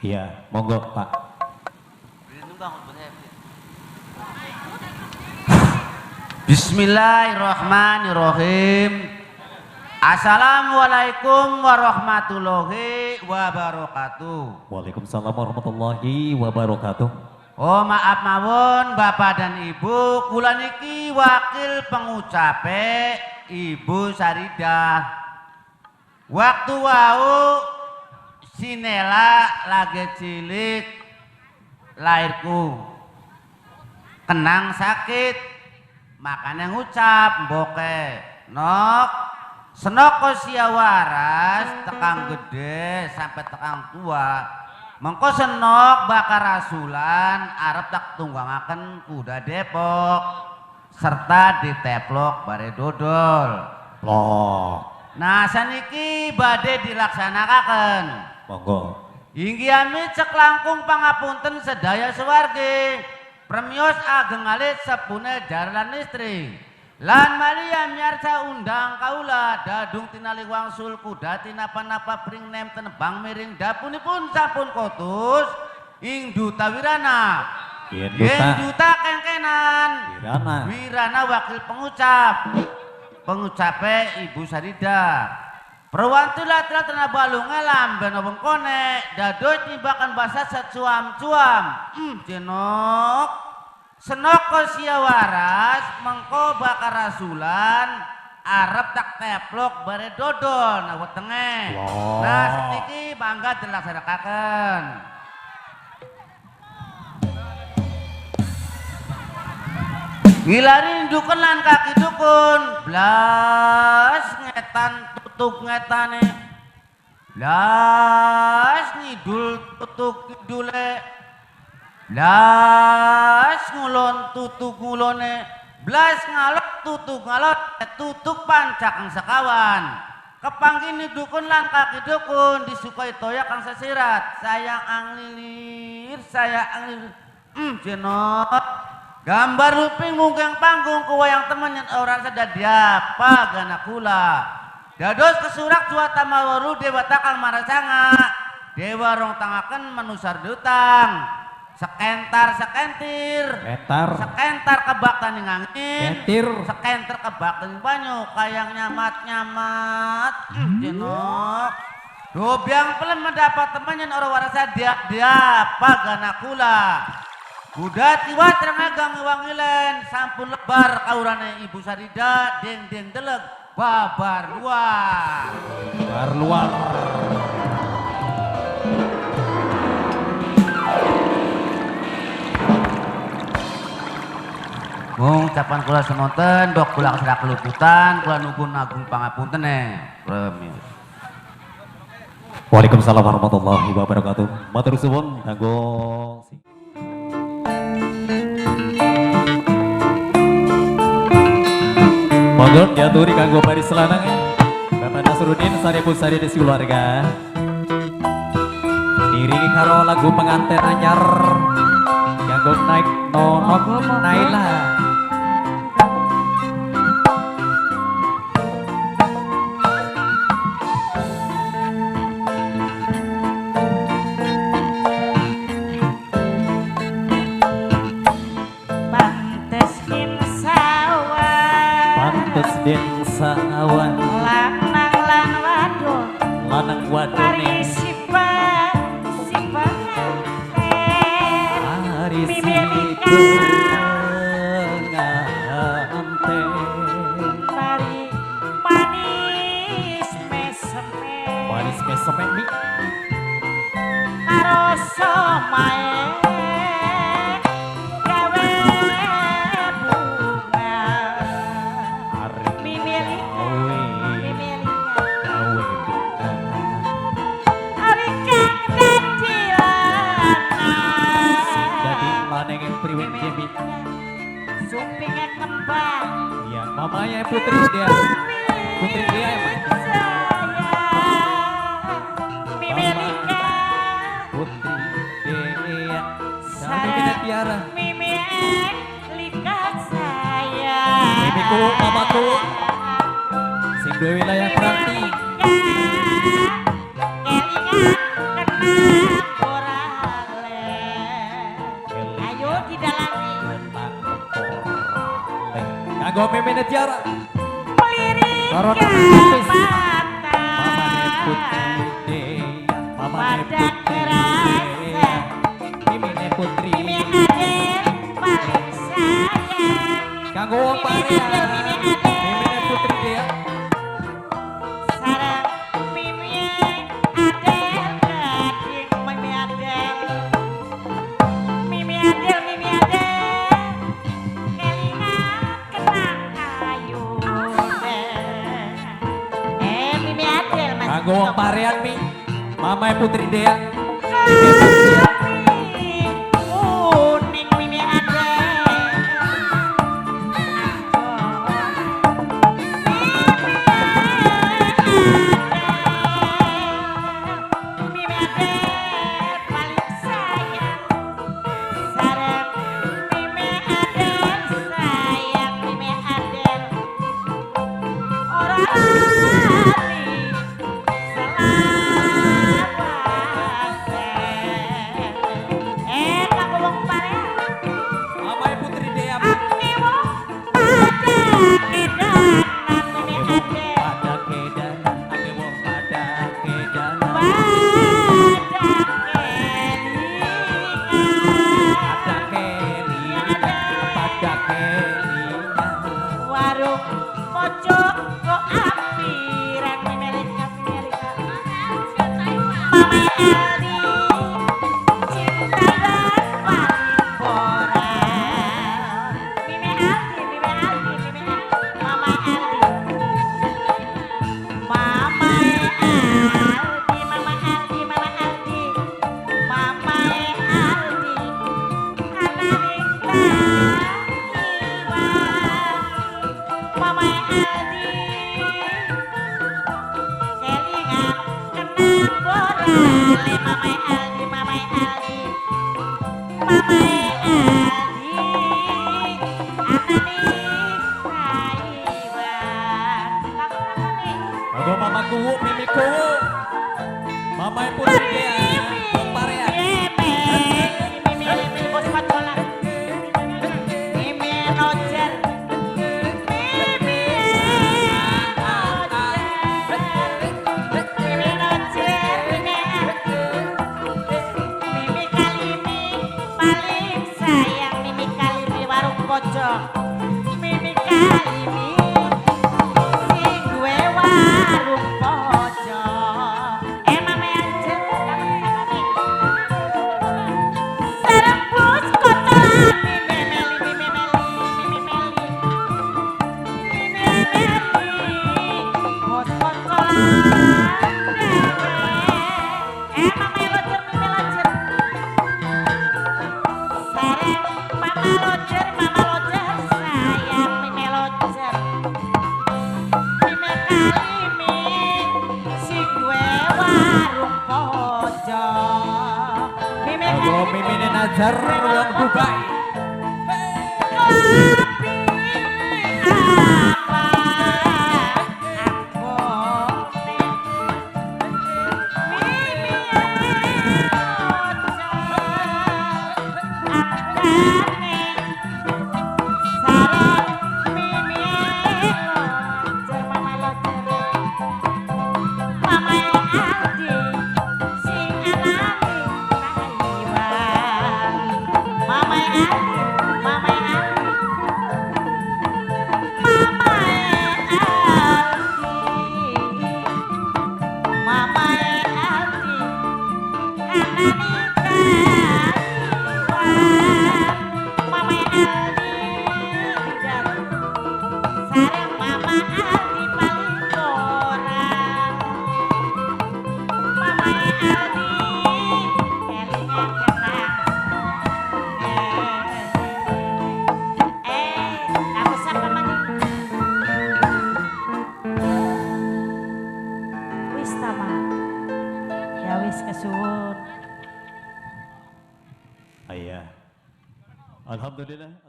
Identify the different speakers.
Speaker 1: Iya, monggo Pak.
Speaker 2: Bismillahirrahmanirrahim. Assalamualaikum warahmatullahi wabarakatuh.
Speaker 1: Waalaikumsalam warahmatullahi wabarakatuh.
Speaker 2: Oh maaf mawon Bapak dan Ibu, kula niki wakil pengucape Ibu Saridah. Waktu wau sinela lagi cilik lahirku kenang sakit, makanya ngucap mboke nok senoko sia waras tekang gede sampai tekang tua mengko senok bakal rasulan arep tak tunggangaken kuda Depok serta diteplok bare dodol.
Speaker 1: Plok.
Speaker 2: Nah saniki badhe dilaksanakaken.
Speaker 1: Monggo.
Speaker 2: Inggih cek langkung pangapunten sedaya sewargi. Premios ageng alit sepune jaran istri. Lan malia miarsa undang kaula dadung tinali wangsul kuda tinapa-napa pring nem tenebang miring dapunipun sampun kotus ing duta wirana.
Speaker 1: Yen
Speaker 2: duta kengkenan.
Speaker 1: Wirana.
Speaker 2: Wirana wakil pengucap. Pengucape Ibu Sarida. Perwantu latra tena balunge lamben wengkone dados nimbakan basa secuam-cuam. Jenok senoko sia waras mengko bakar rasulan arep tak teplok bare dodol nah wetenge. Nah seniki bangga dilaksanakaken. Ngilari dukun lan kaki dukun blas ngetan tutuk ngetane blas ngidul tutuk ngidule blas ngulon tutuk ngulone blas ngalot tutuk ngalot tutuk pancak kang sekawan kepanggini dukun lan kaki dukun disukai toya kang sesirat sayang anglilir sayang anglilir jenot gambar luping mungkang panggung kuwayang temen yang orang sada diapa gana kula dados kesurak juata mawaru dewa takang marasanga dewa rong tangaken manusar dutang sekentar sekentir
Speaker 1: Kentar.
Speaker 2: Sekentar kebaktan ing angin
Speaker 1: Kentir.
Speaker 2: Sekentar kebaktan ing banyu kayang nyamat nyamat jenok dobyang pelem mendapat temen yang orang warasa dia diapa gana kula Kuda tiwa terengagang wangilen sampun lebar kaurane Ibu Sarida deng deng deleg babar luar.
Speaker 1: Babar luar.
Speaker 2: Mung ucapan kula semonten bok kula keserak keluputan kula nuwun agung pangapunten e.
Speaker 1: Waalaikumsalam warahmatullahi wabarakatuh. Matur suwun kanggo monggo diaturi kanggo baris lanang Bapak Nasrudin Saribu Sari desi keluarga. Diiringi karo lagu pengantin anyar kanggo naik nonok Naila. Pantes den sawan
Speaker 3: lanang lan wadon
Speaker 1: lanang wadone
Speaker 3: sifat sifat
Speaker 1: mari pengantin
Speaker 3: mari manis meseme
Speaker 1: manis meseme mi
Speaker 3: karo somae
Speaker 1: Mamanya Putri dia. Putri dia emang. Mama Putri dia. Sampai kita tiara. Mimiku, mamaku. Sing duwe wilayah Pranti. Mimine Tiara.
Speaker 3: Melirik mata.
Speaker 1: Mamane Putri Dea, Mamane Putri Dea, Mimine Putri.
Speaker 3: Mimi Adel paling sayang.
Speaker 1: Kanggo wong Parean. Mimine Putri Dea.
Speaker 3: Sareng Mimi Adel gading Mimi Adel. Mimi Adel, Mimi Adel. Kelingan kenang ayune. Mimi Adel Mas.
Speaker 1: Kanggo wong Parean Mi. Mamae Putri Dea.
Speaker 3: Kuning Mimi Adel. Mimi Adel paling sayang. Sareng Mimi Adel sayang Mimi Adel. Ora lali selawase. Kanggo wong Parean.
Speaker 1: Mamae Putri Dea.
Speaker 3: Ake wong pada edanan Mimi Adel.
Speaker 1: Pada kedanan, ake wong pada kedanan.
Speaker 3: Pada kelingan.
Speaker 1: Pada kelingan, pada kelingan.
Speaker 3: Warung pojok kok apiran Mimi Elika, Mimi Elika. Mama Aldi cinta dan paling boral. Mimi Aldi, Mimi Aldi, Mimi Aldi, Mama Aldi. Mama Aldi, Mama Aldi, Mama Aldi, Mama Aldi, anane Taiwan. Mama Aldi, kelingan kenang borale. Mama Aldi, Mama Aldi, Mama Aldi, anane Taiwan. Kamu apa nih?
Speaker 1: Kanggo Mama Kuwu, Mimi Kuwu. Mamae Putri Dea, wong Parean.
Speaker 3: Mimi Kalimi sing duwe warung pojok. Mame Anjel, kamu nih. Serebus kotoran Mimi Meli, Mimi Meli, Mimi Meli. Mimi Meli, bos kotoran dewe. Mame Roger, Mimi Roger. Sareng Mama Roger, Mama Roger, sayang Mimi Roger. Mimi Kalimi sing duwe warung pojok. Mimi
Speaker 1: Kanggo
Speaker 3: Kalimi.
Speaker 1: Mimine Nazar wong Dubai.
Speaker 3: Tapi apa anggone Mimi Roger anggane sareng Mimi Roger Mama Roger Mama Aldi sing anane Taiwan. Mama Aldi, Mama Aldi, Mama Aldi, Mama Aldi, anane Taiwan. Mama Aldi, sareng Mama Aldi paling korang. Mama Aldi, kelingan kenang. Aku siapa maning? Wis ta, Mak? Ya wis kesuwun.
Speaker 1: Iya. Alhamdulillah.